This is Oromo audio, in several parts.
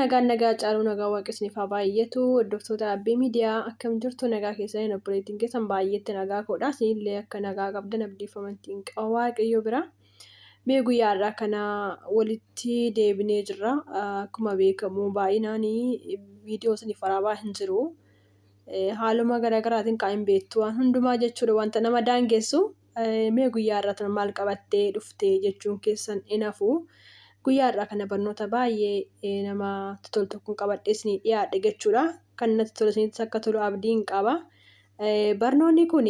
Nagaan nagaa caaluu nagaa waaqa isiniif haa baay'atu. Hordoftoota Abbee Miidiyaa akkam jirtu nagaa keessaniin obboleettiin keessan baay'eetti nagaa koodha. Isinillee akka nagaa qabdan abdiif amantiin qaba waaqayyo bira. Mee guyyaa har'aa kana walitti deebinee jirra. Akkuma beekamu baay'inaan viidiyoo isiniif waraabaa hin jiru. Haaluma garaagaraatiin kan hin beektu waan hundumaa jechuudha wanta nama daangessu. Mee guyyaa har'aa kana maal qabattee dhufte jechuun keessan hin hafu. Guyyaa har'aa kana barnoota baay'ee namatti tolu tokkoon qabadhee isinii dhiyaadhe jechuudha. Kan natti tolu isinittis akka tolu abdiin qaba. Barnoonni kun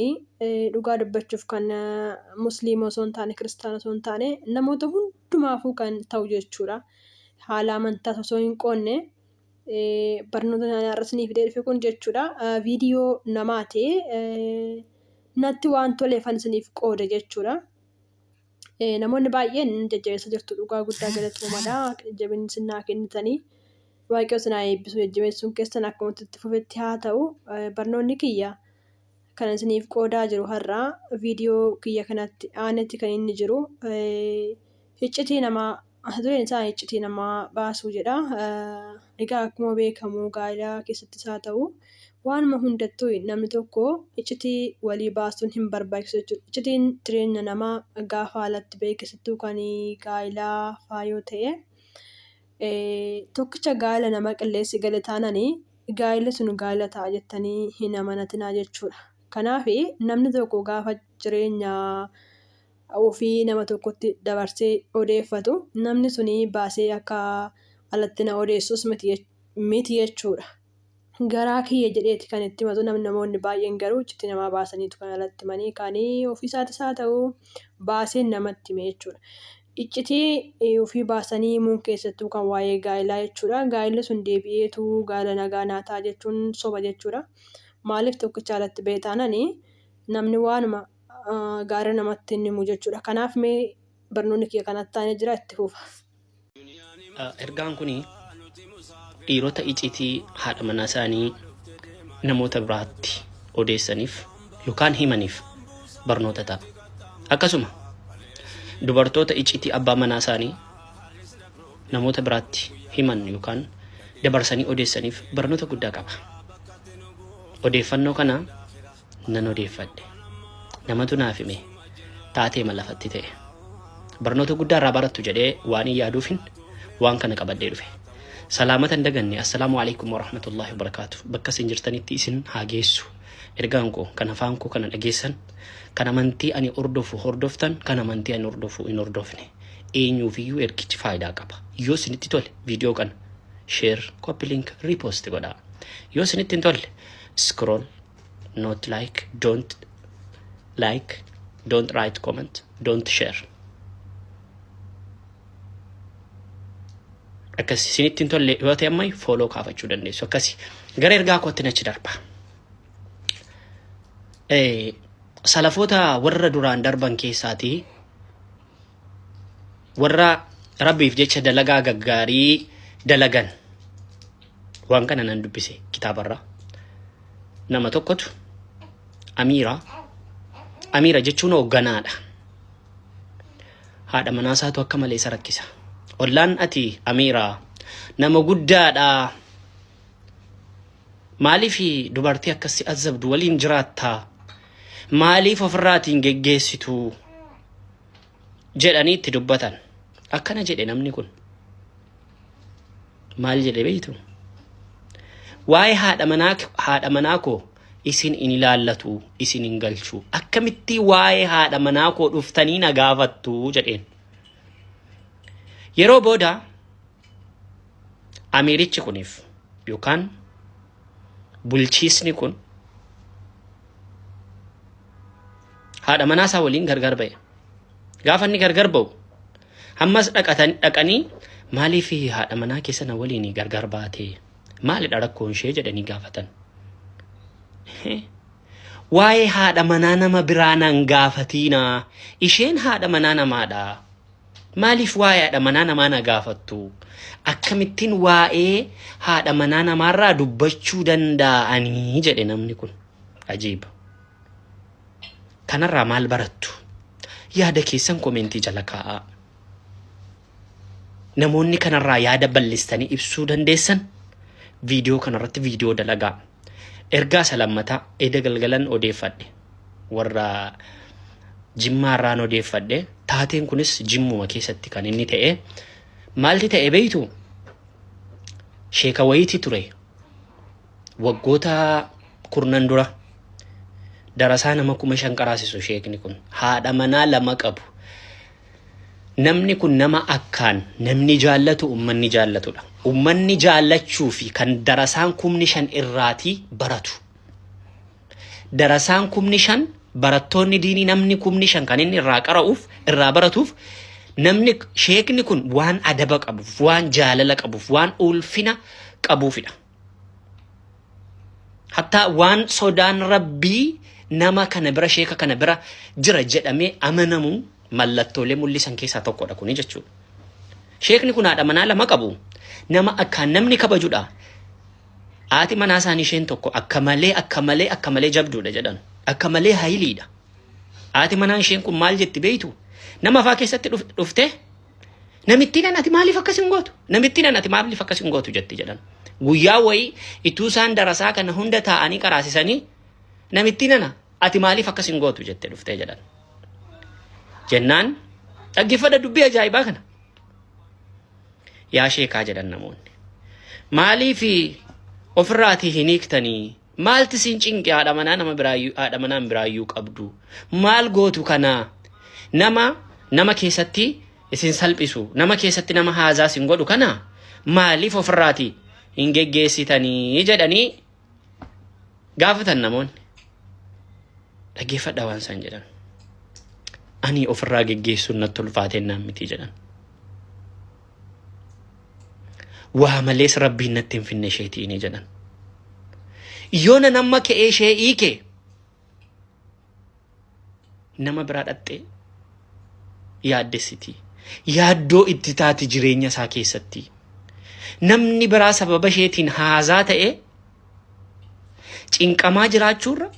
dhugaa dubbachuuf kan musliima osoo hin taane kiristaana osoo hin taane namoota hundumaafuu kan ta'u jechuudha. Haala amantaas osoo hin qoonne barnoota har'a isinii fidee dhufe kun jechuudha. Viidiyoo namaati. Natti waan toleefan isiniif qoode jechuudha. Namoonni baay'een jajjabeessa jirtu dhugaa guddaa galatoomadha. Jajjabinni isin naa kennitanii. Waaqayyo isin haa eebbisu jajjabeessuun keessan akkuma itti fufetti haa ta'u. Barnoonni kiyya kan isiniif qoodaa jiru har'a viidiyoo kiyya kanatti aanetti kan inni jiru iccitii namaa mata dureen isaa iccitii namaa baasuu jedha. Egaa akkuma beekamu gaa'ela keessattis haa ta'u waanuma hundattuu namni tokko iccitii walii baasuun hin barbaachisu jechuudha. Iccitiin jireenya namaa gaafa alatti ba'e keessattuu kan gaa'elaa faa yoo ta'e tokkicha gaa'ela nama qilleensi gale taanani gaa'elli sun gaa'ela ta'a jettanii hin amanatinaa jechuudha. Kanaaf namni tokko gaafa jireenya ofii nama tokkotti dabarsee odeeffatu namni suni baasee akka alatti na odeessus miti jechuudha. Garaa kiyya jedheeti kan itti himatu namni namoonni baay'een garuu iccitii namaa baasaniitu kan alatti himanii kan ofiisaatis haa ta'u baaseen namatti hime jechuudha. Iccitii ofii baasanii himuun keessattuu kan waa'ee gaa'elaa jechuudha. Gaa'elli sun deebi'eetu gaa'ela nagaa naa ta'a jechuun soba jechuudha. Maaliif tokkicha alatti ba'e taanani namni waanuma gaarii namatti hin himu jechuudha. Kanaaf mee barnoonni kiyya kanatti aanee jira itti fufa. Ergaan kun dhiirota icitii haadha manaa isaanii namoota biraatti odeessaniif yookaan himaniif barnoota ta'a. Akkasuma dubartoota icitii abbaa manaa isaanii namoota biraatti himan yookaan dabarsanii odeessaniif barnoota guddaa qaba. Odeeffannoo kana nan odeeffadhe. Namatu naaf hime. Taateema lafatti ta'e. Barnoota guddaa irraa barattu jedhee waan hin yaaduufin waan kana qabadhee dhufe. Salaamata hin daganne. Assalaamu alaikum warahmatullahi wabarakaatu. Bakka isin jirtanitti isin haa geessu. Ergaan koo kan afaan koo kana dhageessan, kan amantii ani hordofu hordoftan, kan amantii ani hordofu hin hordofne. Eenyuufiyyuu ergichi faayidaa qaba. Yoo isinitti tole viidiyoo kana share, copy link, repost godhaa. Yoo isinitti hin tolle scroll, not like, don't like, don't write comment, don't share. Akkas isinitti hin tolle yoo ta'e ammayyu follow kaafachuu dandeessu. Akkasi gara ergaa kootti nachi darba. Salafoota warra duraan darban keessaatii warra rabbiif jecha dalagaa gaggaarii dalagan waan kana nan dubbise kitaabarraa. Nama tokkotu amiira amiira jechuun hoogganaadha. Haadha manaa isaatu akka malee isa rakkisa. Ollaan ati amiira nama guddaadha. Maaliif dubartii akkas si azabdu waliin jiraattaa? Maaliif ofirraatiin geggeessitu? Jedhanii itti dubbatan. Akkana jedhe namni kun. Maal jedhe beektu? Waa'ee haadha manaa haadha manaa koo isin hin ilaallatu, isin hin galchu. Akkamitti waa'ee haadha manaa koo dhuftanii na gaafattu jedheen. Yeroo booda amiirichi kuniif yookaan bulchiisni kun haadha manaa isaa waliin gargar ba'e. Gaafa inni gargar ba'u ammas dhaqanii maaliif haadha manaa keessa na waliin gargar baate? Maalidha rakkoon ishee jedhanii gaafatan. Waa'ee haadha manaa nama biraa nan gaafatiinaa. Isheen haadha manaa namaadha. Maaliif waa'ee haadha manaa namaa na gaafattu? Akkamittiin waa'ee haadha manaa namaarraa dubbachuu danda'anii jedhe namni kun. Ajiiba. Kanarraa maal barattu? Yaada keessan komeentii jala kaa'aa. Namoonni kanarraa yaada bal'istanii ibsuu dandeessan viidiyoo kanarratti viidiyoo dalagaa. Ergaa isa lammataa eda galgalan odeeffadhe. Warra Jimmaarraan odeeffadhe. Taateen kunis Jimmuma keessatti kan inni ta'e. Maalti ta'e beektu? Sheeka wayiiti ture. Waggoota kurnan dura darasaa nama 5000 qaraasisu sheekni kun. Haadha manaa lama qabu. Namni kun nama akkaan namni jaallatu ummanni jaallatudha. Ummanni jaallachuu fi kan darasaan 5,000 irraatii baratu. Darasaan 5,000 barattoonni diinii namni 5,000 kan inni irraa qara'uuf irraa baratuuf namni sheekni kun waan adaba qabuuf, waan jaalala qabuuf, waan ulfina qabuufidha. Hattaa waan sodaan Rabbii nama kana bira sheeka kana bira jira jedhamee amanamu mallattoolee mul'isan keessaa tokkodha kuni jechuudha. Sheekni kun haadha manaa lama qabu. Nama akkaan namni kabajudha. Haati manaa isaanii isheen tokko akka malee akka malee akka malee jabduudha jedhan. Akka malee hayiliidha. Haati manaa isheen kun maal jetti beektu? Nama afaa keessatti dhuftee Namittiin ati maaliif akkas hin gootu? Namittiin ati maaliif akkas hin gootu jetti jedhan. Guyyaa wayii ituu isaan darasaa kana hunda taa'anii qaraasisanii namittiin ana ati maaliif akkas hin gootu jette dhuftee jedhan. Jennaan dhaggeeffadha dubbii ajaa'ibaa kana. Yaa sheekaa jedhan namoonni. Maaliif ofirraatii hin hiiktanii? Maalti siin cinqe haadha manaa nama biraayyuu haadha manaan biraayyuu qabdu? Maal gootu kanaa? Nama nama keessatti isin salphisu, nama keessatti nama haazaa isin godhu kana maaliif ofirraati hin geggeessitanii jedhanii gaafatan namoonni. Dhaggeeffadhaa waan isaan jedhan. Ani ofirraa geggeessuun natti ulfaateen naan miti jedhan. Waa malees rabbiin natti hin finne isheetiini jedhan. Yoo nan amma ka'ee ishee hiike nama biraa dhaxxee yaaddessiti. Yaaddoo itti taati jireenya isaa keessatti. Namni biraa sababa isheetiin haazaa ta'e cinqamaa jiraachuurra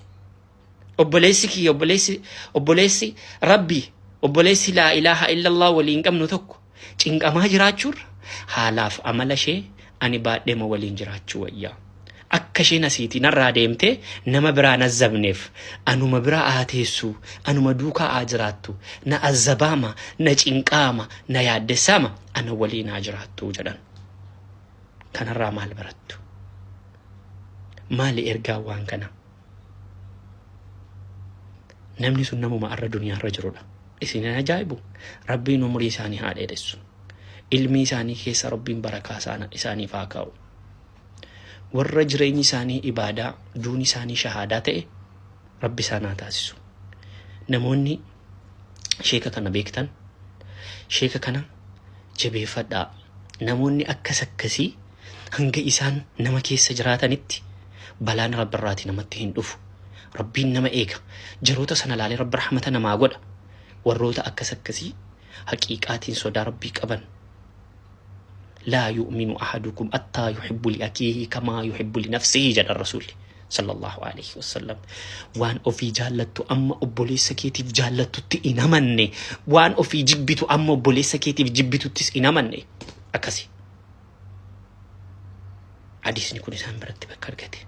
obboleessi kiyya obboleessi obboleessi rabbi obboleessi laa ilaaha illallah waliin qabnu tokko cinqamaa jiraachuurra haalaaf amala ishee ani baadheema waliin jiraachuu wayyaa. Akka isheen asiitii narraa deemtee nama biraa nazzabneef anuma bira haa teessu anuma duukaa haa jiraattu na azzabaama na cinqaama na yaaddessaama ana waliin haa jiraattu jedhan. Kanarraa maal barattu? Maali ergaan waan kanaa? Namni sun namuma arra duniyaarra jirudha. Isin hin ajaa'ibu? Rabbiin umurii isaanii haa dheeressu. Ilmii isaanii keessa Rabbiin barakaa isaaniif haa kaa'u. Warra jireenyi isaanii ibaadaa, duuni isaanii shahaadaa ta'e Rabbi isaan haa taasisu. Namoonni sheeka kana beektan, sheeka kana jabeeffadhaa. Namoonni akkas akkasii hanga isaan nama keessa jiraatanitti balaan Rabbirraati namatti hin dhufu. Rabbiin nama eega. Jaroota sana laalee Rabbi rahmata namaa godha. Warroota akkas akkasii haqiiqaatiin sodaa Rabbii qaban. Laa yu'minu ahadukum attaa yuhibbu li akiihi kamaa yuhibbu li nafsihi jedhan Rasuulli sallallahu alaihi wasallam. Waan ofii jaallattu amma obboleessa keetiif jaallattutti hin amanne. Waan ofii jibbitu amma obboleessa keetiif jibbituttis hin amanne. Akkasi. Hadiisni kun isaan biratti bakka argate.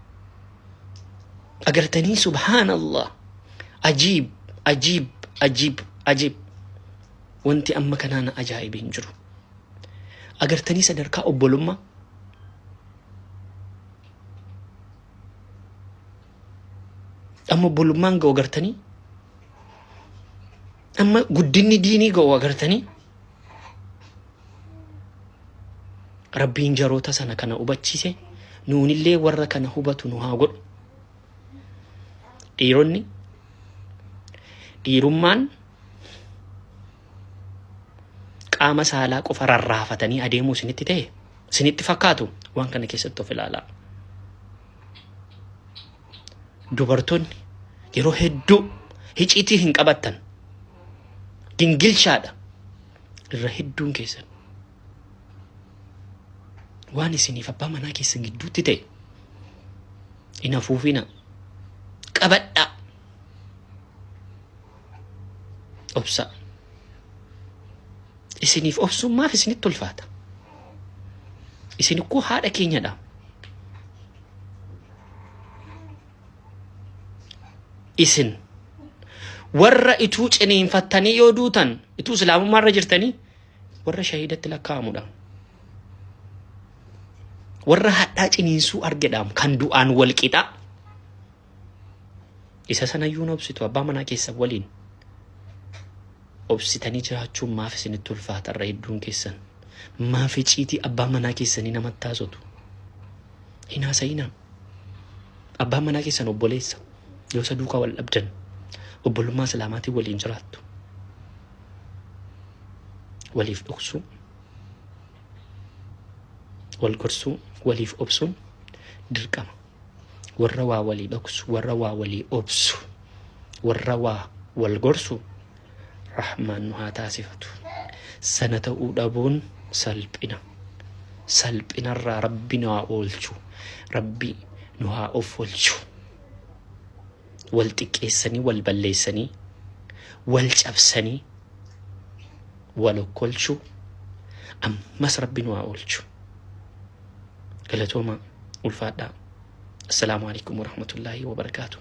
Agartanii subhaanallah. Ajiib, ajiib, ajiib, ajiib. Wanti amma kanaa na ajaa'ibe hin jiru. Agartanii sadarkaa obbolummaa. Amma obbolummaan ga'u agartanii. Amma guddinni diinii ga'u agartanii. Rabbiin jaroota sana kana hubachiise nuunillee warra kana hubatu nu haa godhu. Dhiironni dhiirummaan qaama saalaa qofa rarraafatanii adeemuu isinitti ta'e isinitti fakkaatu waan kana keessatti of ilaalaa. Dubartoonni yeroo hedduu hiciitii hin qabattan gingilchaadha irra hedduun keessan. Waan isiniif abbaa manaa keessan gidduutti ta'e hin afuufina. Qabadhaa. Obsaa. Isiniif obsuun maaf isinitti ulfaata? Isin ikkoo haadha keenyadha. Isin warra ituu ciniinfattanii yoo duutan ituu islaamummaa irra jirtanii warra shahiidatti lakkaa'amudha. Warra hadhaa ciniinsuu argedhaam kan du'aan wal qixaa. Isa sanayyuu hin obsitu abbaa manaa keessan waliin. Obsitanii jiraachuun maaf isinitti ulfaata irra hedduun keessan. Maaf iciitii abbaa manaa keessanii namatti haasotu. Hin haasa'inaa. Abbaan manaa keessan obboleessa. Yoo isa duukaa wal dhabdan obbolummaa islaamaatiin waliin jiraattu. Waliif dhoksuu, wal gorsuu, waliif obsuun dirqama. Warra waa walii dhoksu, warra waa walii obsu, warra waa wal gorsu Rahmaan nu haa taasifatu. Sana ta'uu dhabuun salphina. Salphinarraa Rabbi nu haa oolchu. Rabbi nu haa of oolchu. Wal xiqqeessanii, wal balleessanii, wal cabsanii, wal okkolchuu ammas Rabbi nu haa oolchu. Galatoomaa ulfaadhaa. Assalaamu alaikum warahmatullaahi wabarakaatuh.